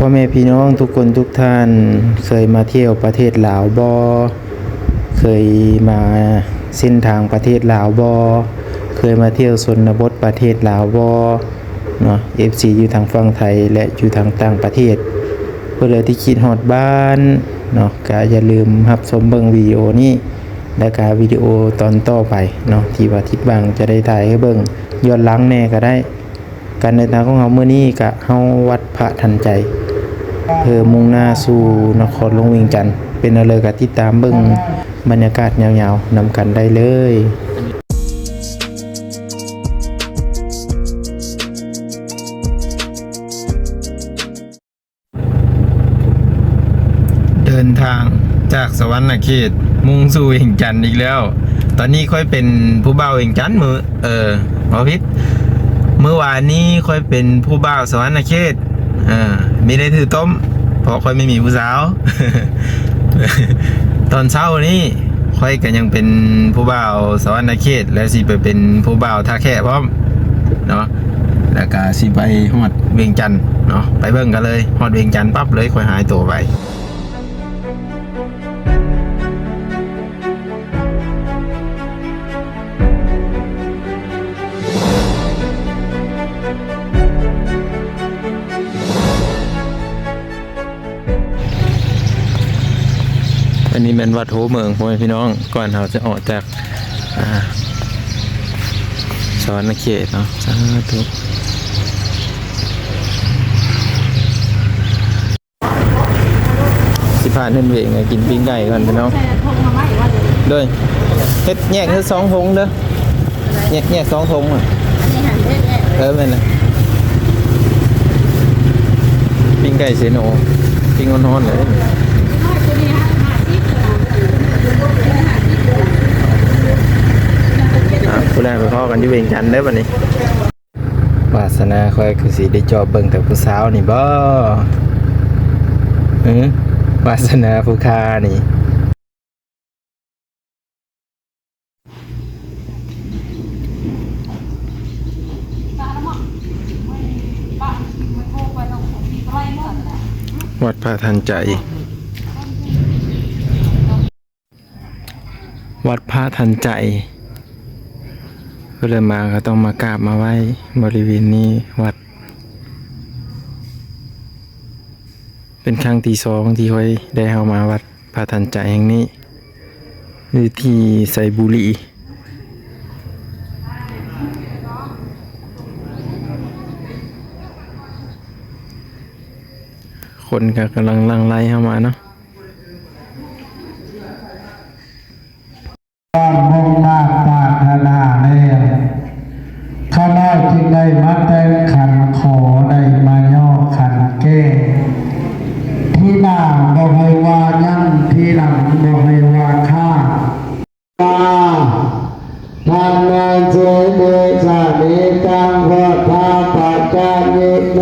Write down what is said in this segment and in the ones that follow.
ພໍ່ແມ່ພີ່ນ້ອງທຸກຄົນທຸກທ່ານ ເຄີຍມາທ່ຽວປະເທດລາວບໍ່? ເຄີຍມາເສັ້ນທາງປະເທດລາວບໍ່? ເຄີຍມາທ່ຽວຊົນນະບົດປະເທດລາວບໍ່? ເນາະ ເອັຟຊີ ຢູ່ທາງຝັ່ງໄທ ແລະ ຢູ່ທາງຕ່າງປະເທດ ຜູ້ໃດທີ່ຄິດຮອດບ້ານເນາະ ກະຢ່າລືມຮັບຊົມເບິ່ງວິດີໂອນີ້ ແລະກະວິດີໂອຕອນຕໍ່ໄປເນາະ ທີ່ວ່າທິດຫວັງຈະໄດ້ຖ່າຍໃຫ້ເບິ່ງຍ້ອນຫຼັງແດ່ກະໄດ້. ການເດີນທາງຂອງເຮົາມື້ນີ້ກະຮອດວັດພະທັນໃຈ ເພື່ອມຸ່ງໜ້າສູ່ນະຄອນຫຼວງວຽງຈັນ. ເປັນແນວໃດກະຕິດຕາມເບິ່ງບັນຍາກາດຍາວໆນຳກັນໄດ້ເລີຍ. ເດີນທາງຈາກສະຫວັນນະເຂດມຸ່ງສູ່ວຽງຈັນອີກແລ້ວ. ຕອນນີ້ຂ້ອຍເປັນຜູ້ບ່າວວຽງຈັນ ມື້ ເອີ ເວົ້າຜິດ ມື້ວານນີ້ຂ້ອຍເປັນຜູ້ບ່າວສະຫວັນນະເຂດ ເອີ ມີແຕ່ຖືຕົ້ມ ເພາະຂ້ອຍໄມ່ມີຜູ້ສາວ. ຕອນເຊົ້ານີ້ຂ້ອຍກະຍັງເປັນຜູ້ບ່າວສະຫວັນນະເຂດ ແລະ ຊິໄປເປັນຜູ້ບ່າວທ່າແຂະພ້ອມເນາະ. ແລ້ວກະຊິໄປຮອດວຽງຈັນເນາະ ໄປເບິ່ງກັນເລີຍ. ຮອດວຽງຈັນປັບເລີຍ ຂ້ອຍຫາຍໂຕໄປ. ອັນນີ້ແມ່ນວັດໂພເມືອງ ພໍ່ແມ່ພີ່ນ້ອງ ກ່ອນເຮົາຈະອອກຈາກ ອ່າ ສະຫວັນນະເຂດເນາະ. ສາທຸ. ຊິພາເພິ່ນເວງໄປກິນປີ້ງໄກ່ກ່ອນພີ່ນ້ອງ. ໂດຍ ເຮັດແຍກເຮັດສອງຖົງເດີ. ແຍກ ແຍກສອງຖົງອະ. ເອີ ແມ່ນລະ ປີ້ງໄກ່ເຊໂນ ປີ້ງຮ້ອນໆເລີຍ. ອ່າ ຜູ້ແລກໄປພໍ້ກັນຢູ່ວຽງຈັນເດີບັດນີ້. ວາສະໜາຂ້ອຍຄືຊິໄດ້ຈອບເບິ່ງແຕ່ຜູ້ສາວນີ້ບໍ? ຫື ວາສະໜາຜູ້ຂ້ານີ້. ວັດພະທັນໃຈ. ວັດພະທັນໃຈ ຜູ້ໃດມາກໍຕ້ອງມາກາບມາໄຫວ້ບໍລິເວນນີ້ ວັດ ເປັນຄັ້ງທີສອງທີ່ຂ້ອຍໄດ້ເຂົ້າມາວັດພະທັນໃຈແຫ່ງນີ້ ຢູ່ທີ່ໄຊບູລີ. ຄົນກໍກຳລັງຫຼັ່ງໄຫຼເຂົ້າມາເນາະ. ຕັ້ງມຸ່ງໜ້າປາດຖະໜາແລ້ວ ຂ້ານ້ອຍຈຶ່ງໄດ້ມາແຕ່ງຂັນຂໍ ໄດ້ມາຍໍຂັນແກ້ວ ທີໜ້າບໍ່ໃຫ້ວ່າຍັງ ທີຫຼັງບໍ່ໃຫ້ວ່າຄ້າ. ທຳມະເສມິ ສະເມຕັງ ພຸດທາປະຈາຍິໂນ.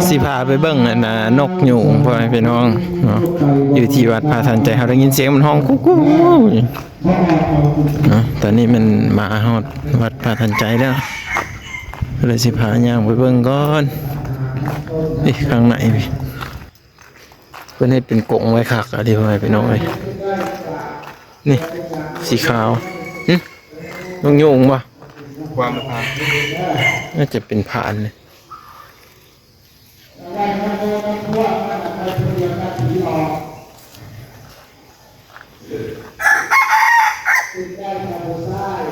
ຊິພາໄປເບິ່ງອັນນ່າ ນົກຍູງ ພໍ່ແມ່ພີ່ນ້ອງເນາະ ຢູ່ທີ່ວັດພະທັນໃຈ. ເຮົາໄດ້ຍິນສຽງມັນຮ້ອງກຸ້ຍໆຢູ່ເນາະ. ຕອນນີ້ແມ່ນມາຮອດວັດພະທັນໃຈແລ້ວ ເລີຍຊິພາຍ່າງໄປເບິ່ງກ່ອນ. ເອີ ຂ້າງໃນພີ້ ເພິ່ນເຮັດເປັນກົງໄວ້ຄັກອີ່ຫຼີ ພໍ່ແມ່ພີ່ນ້ອງເອີຍ. ນີ້ ສີຂາວ ຫຶ ນົກຍູງບໍ່? ກວາງ ໜ້າຈະເປັນພານເລີຍ.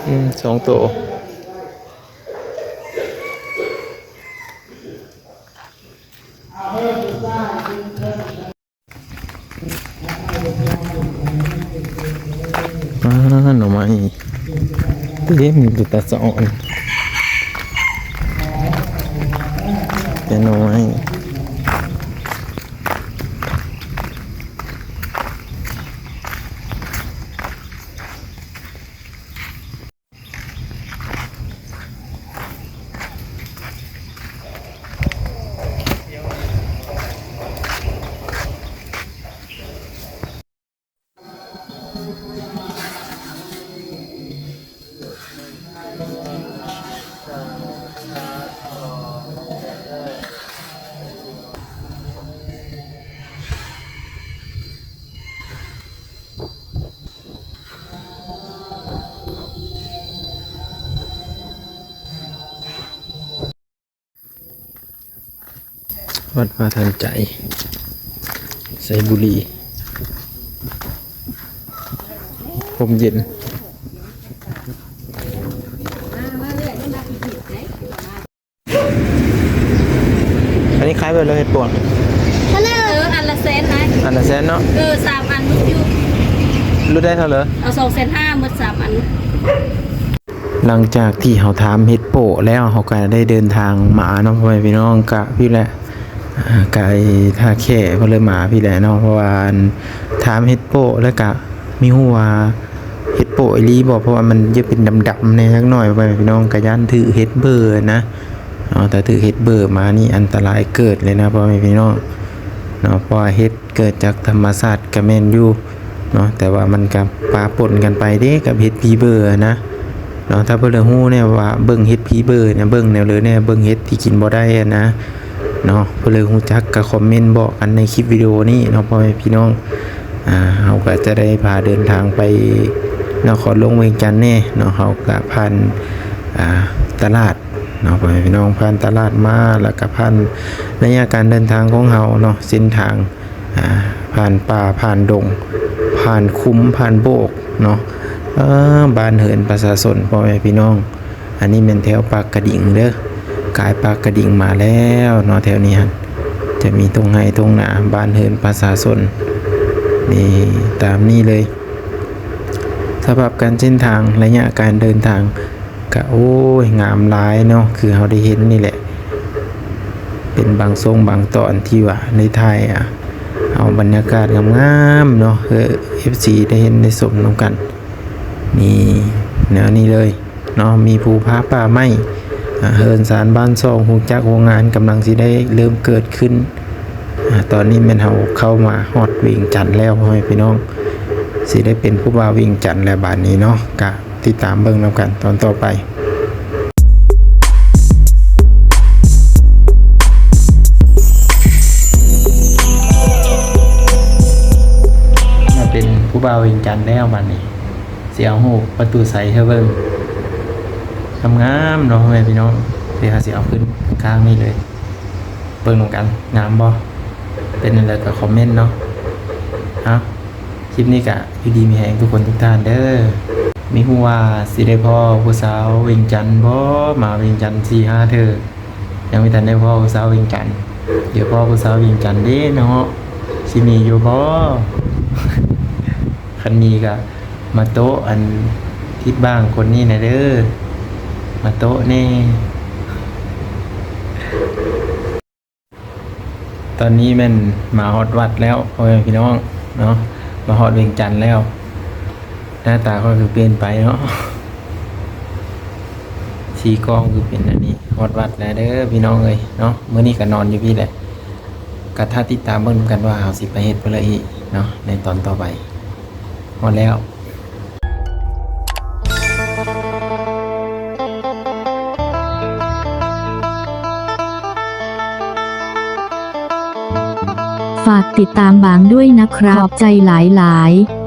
ອືມ ສອງໂຕ. ອ່າ ໜໍ່ໄມ້ເຕັມຢູ່ ເປັນຕາສະອອນ ແຕ່ໜໍ່ໄມ້. ວັດພະທັນໃຈ ໄຊບູລີ ຮົ່ມເຢັນ. ອັນນີ້ຂາຍເບິດແລ້ວເຫັດໂປະ? ເອີ ອັນລະແສນນາຍ. ອັນລະແສນເນາະ? ເອີ ສາມອັນລຸດຢູ່. ຫຼຸດໄດ້ເທົ່າໃດ? ເອົາສອງແສນຫ້າ ໝົດສາມອັນ. ຫຼັງຈາກທີ່ເຮົາຖາມເຫັດໂປະແລ້ວ ເຮົາກໍໄດ້ເດີນທາງມາເນາະ ພໍ່ແມ່ພີ່ນ້ອງ. ກະພີ້ແຫຼະ ກະໄອ້ທ່າແຂເພິ່ນເລີຍມາພີ້ແຫຼະເນາະ ເພາະວ່າອັນ ຖາມເຫັດໂປະແລ້ວກະ ມີຮູ້ວ່າເຫັດໂປະອີ່ຫຼີບໍ່ ເພາະວ່າມັນຈະເປັນດຳໆແດ່ຈັກໜ້ອຍ ພໍ່ແມ່ພີ່ນ້ອງ. ກະຢ້ານຖືກເຫັດເບີນະເນາະ. ຖ້າຖືກເຫັດເບີມານີ້ອັນຕະລາຍເກີດເລີຍນະ ພໍ່ແມ່ພີ່ນ້ອງເນາະ. ເພາະວ່າເຫັດເກີດຈາກທຳມະຊາດກະແມ່ນຢູ່ເນາະ ແຕ່ວ່າມັນກະປະປົນກັນໄປເດ້ກັບເຫັດຜີເບີນະເນາະ. ຖ້າເພິ່ນເລີຍຮູ້ແນ່ວ່າເບິ່ງເຫັດຜີເບີນະ ເບິ່ງແນວເລີແນ່ ເບິ່ງເຫັດທີ່ກິນບໍ່ໄດ້ຫັ້ນນະ ເນາະ ເພິ່ນເລີຍຮູ້ຈັກກະຄອມເມັນບອກກັນໃນຄລິບວິດີໂອນີ້ເນາະ ພໍ່ແມ່ພີ່ນ້ອງ. ອ່າ ເຮົາກະຈະໄດ້ພາເດີນທາງໄປນະຄອນຫຼວງວຽງຈັນແນ່ເນາະ. ເຮົາກະຜ່ານ ອ່າ ຕະຫຼາດເນາະ ພໍ່ແມ່ພີ່ນ້ອງ. ຜ່ານຕະຫຼາດມາ ແລ້ວກະຜ່ານໄລຍະການເດີນທາງຂອງເຮົາເນາະ ເສັ້ນທາງ ອ່າ ຜ່ານປ່າ ຜ່ານດົງ ຜ່ານຂຸມ ຜ່ານໂບກເນາະ. ເອີ ບ້ານເຮືອນປະຊາຊົນ ພໍ່ແມ່ພີ່ນ້ອງ. ອັນນີ້ແມ່ນແຖວປາກກະດິງເດີ ກາຍປາກກະດິງມາແລ້ວເນາະ. ແຖວນີ້ຫັ້ນຈະມີທົ່ງໄຮ່ທົ່ງນາ ບ້ານເຮືອນປະຊາຊົນ ນີ້ຕາມນີ້ເລີຍ. ສະພາບການເສັ້ນທາງ ໄລຍະການເດີນທາງກະ ໂອ້ຍ ງາມຫຼາຍເນາະ ຄືເຮົາໄດ້ເຫັນນີ້ແຫຼະ. ເປັນບາງຊ່ວງບາງຕອນທີ່ວ່າໄດ້ຖ່າຍ ອ່າ ເອົາບັນຍາກາດງາມໆເນາະ ເພື່ອເອັຟຊີໄດ້ເຫັນໄດ້ຊົມນຳກັນ. ນີ້ ແນວນີ້ເລີຍເນາະ ມີພູຜາປ່າໄມ້ ອ່າ ເຮືອນຊານບ້ານຊ່ອງ ໂຮງຈັກໂຮງງານກຳລັງຊິໄດ້ເລີ່ມເກີດຂຶ້ນ. ອ່າ ຕອນນີ້ແມ່ນເຮົາເຂົ້າມາຮອດວຽງຈັນແລ້ວ ພໍ່ແມ່ພີ່ນ້ອງ. ຊິໄດ້ເປັນຜູ້ບ່າວວຽງຈັນແລ້ວບາດນີ້ເນາະ. ກະຕິດຕາມເບິ່ງນຳກັນຕອນຕໍ່ໄປ. ມາເປັນຜູ້ບ່າວວຽງຈັນແລ້ວບາດນີ້. ຊິເອົາຮູບປະຕູໄຊໃຫ້ເບິ່ງ ງາມໆເນາະ ພໍ່ແມ່ພີ່ນ້ອງ. ດຽວເຮົາຊິເອົາຂຶ້ນຂ້າງນີ້ເລີຍ ເບິ່ງນຳກັນ ງາມບໍ່? ເປັນແນວໃດກໍຄອມເມັນເນາະ. ເອົາ ຄລິບນີ້ກະຢູ່ດີມີແຮງທຸກຄົນທຸກທ່ານເດີ. ມີຮູ້ວ່າຊິໄດ້ພໍ້ຜູ້ສາວວຽງຈັນບໍ່? ມາວຽງຈັນສີ່ຫ້າເທື່ອ ຍັງບໍ່ທັນໄດ້ພໍ້ຜູ້ສາວວຽງຈັນ. ດຽວພໍ້ຜູ້ສາວວຽງຈັນເດ້ເນາະ ຊິມີຢູ່ບໍ່? ຄັນມີກະມາໂຕະອັນທິດບ້າງຄົນນີ້ແດ່ເດີ ມາໂຕະແດ່. ຕອນນີ້ແມ່ນມາຮອດວັດແລ້ວ ພໍ່ແມ່ພີ່ນ້ອງເນາະ ມາຮອດວຽງຈັນແລ້ວ. ໜ້າຕາຂ້ອຍຄືປ່ຽນໄປເນາະ ສີກ້ອງຄືເປັນອັນນີ້. ຮອດວັດແລ້ວເດີພີ່ນ້ອງເອີຍເນາະ. ມື້ນີ້ກະນອນຢູ່ພີ້ແຫຼະ ກະຖ້າຕິດຕາມເບິ່ງນຳກັນວ່າເຮົາຊິໄປເຮັດເພື່ອອີກເນາະ ໃນຕອນຕໍ່ໄປ. ຮອດແລ້ວ. ฝากติดตามบางด้วยนะครับ ขอบใจหลายๆ